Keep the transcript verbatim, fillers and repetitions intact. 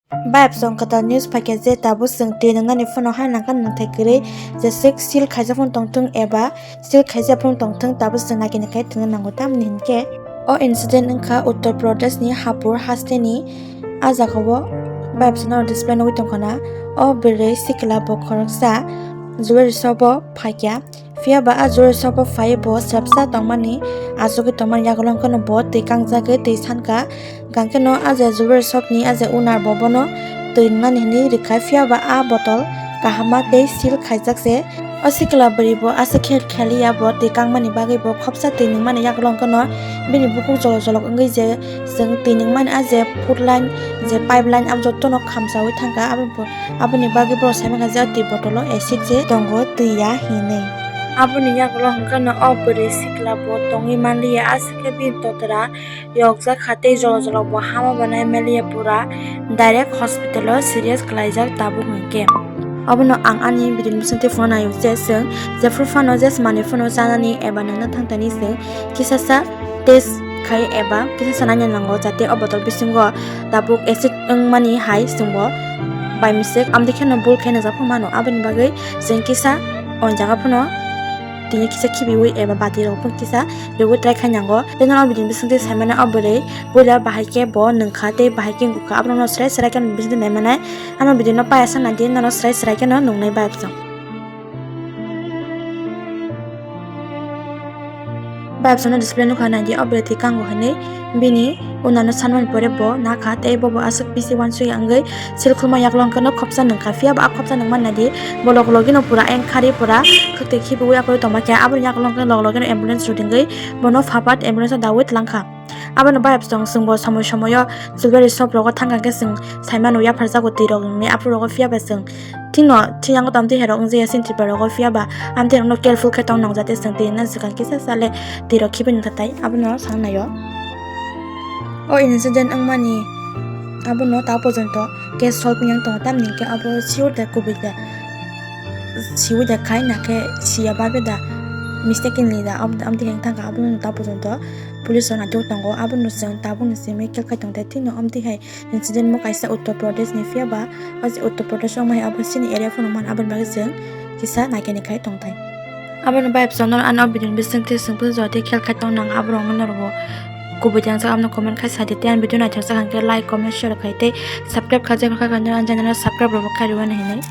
Bayapsong kwtal news phaikha je tabuk chwng twi nwngnani phano hai nangkha nangthai kwrwi je swk seal khaijak phano tongthwng eba seal khaijak phano tongthwng tabuk chwng naikhe naikhe thwngna nango tamni hinkhe o incident wngkha Uttar Pradesh ni Hapur hasteni. Ah jagao bayapsongno display nugwi tongkha na o bwrwi sikla bo khoroksa jewelry shop o phaikha. Phiya ba ah jewelry shop o phai bo swrapsa tongmani, achugwi tongmani yagulo hwnkhe no bo twi kangjagwi twi sankha. Hwnkhe no ah je jewelry shop ni ah je owner bo bono twi nwngnani hinwi rwkha, phiya ba ah bottle kaham ma tei seal khaijak se. O sikla bwrwi bo aswk khe kheliya, bo twi kangmani bagwi bo khopsa twi nungmani yagulo hwnkhe no bini bukhuk jolok jolok wngwi je chwng twi nungmani ah je food line, je pipe line abo jotono khamchaui thangkha. Abo bo Aboni bagwi borok sai mankha je o twi bottle o acid se tongo twi ya hinwi. Aboni yagulo hwnkhe no o bwrwi sikla bo tongwi manliya, aswk khe bini totra yokjak kha tei jora jora bo hama bo nai manliya pura. Direct hospital o serious khlaijak tabuk hwnkhe. Obono ang ani video ni bisingtwi phano naio je chwng jephru phano je manwi phano chanani eba nangna thangtani chwng kisasa test khai eba kisa sanani nango, jate o bottle bisingo tabuk acid wngmani hai chwngbo by mistake amtwi kheno bul khe nwngjak phano mano. Aboni bagwi chwng kisa o jaga phano tini kisa khibiwi eba bati rok phano kisa riwi try khai nango. Tei norok bini bisingtwi saimano o bwrwi puila bahai khe bo nungkha tei bahai khe gukha, abono srai srai khe bisingtwi naimanai. Ano video no payasa naidi norok srai srai kheno nungnai bayapsong. Bayapsongno display nukha naidi o bwrwi twi kango hinwi bini unano sanmani pore bo nakha tei bobo aswk bisi uansukya wngwi silkhulma yaklong kheno khopsa nungkha, phiya bo a khopsa nungma naidi bo log logino pura engkhari pura khwtwi khibiwi aphuru tongma khe aboni yaklong khe log logino ambulance rwdingwi bono phapat ambulance o dawi tlangkha. Abono bayapsong chwngbo somoi somoio jewelry shop rogo thangkha khe chwng saimano yapharjago twi rok hinwi aphuru rogo, phiya ba chwng Thikno, thikyango tamtwi herok wngjakya chini Tripura rogo, phiya ba amtwi rokno careful khe tong nang, jate chwng twi na swkang kisa sale twi rok khibi nang tatai, abono sang naio. O incident wngmani abono ta porjonto case solve wngya tongo, tamni hwnkhe abo sure da kubui da, siwi da khai na khe siya barbe da mistakenly da, am-, amtwi heng thangkha, abono ta porjonto police rok naitugwi tongo, abono chwng tabukni simi khe khai tongthai, thikno amtwi hai incident mo kaisa Uttar Pradesh ni, phiya ba o je Uttar Pradesh o wngmani abo chini area phano man, aboni bagwi chwng kisa naikhe ni khai tongthai. Aboni bayapsong no ano video ni bisingtwi chwng phano jodi khel khai tong nang, aborok no norok bo kubui tei ang jak abono comment khai sadi, tei ang video naithok jak hwnkhe like, comment, share khai tei subscribe kha jak kha kha ang channel o subscribe rok bo khai rwani hinwi.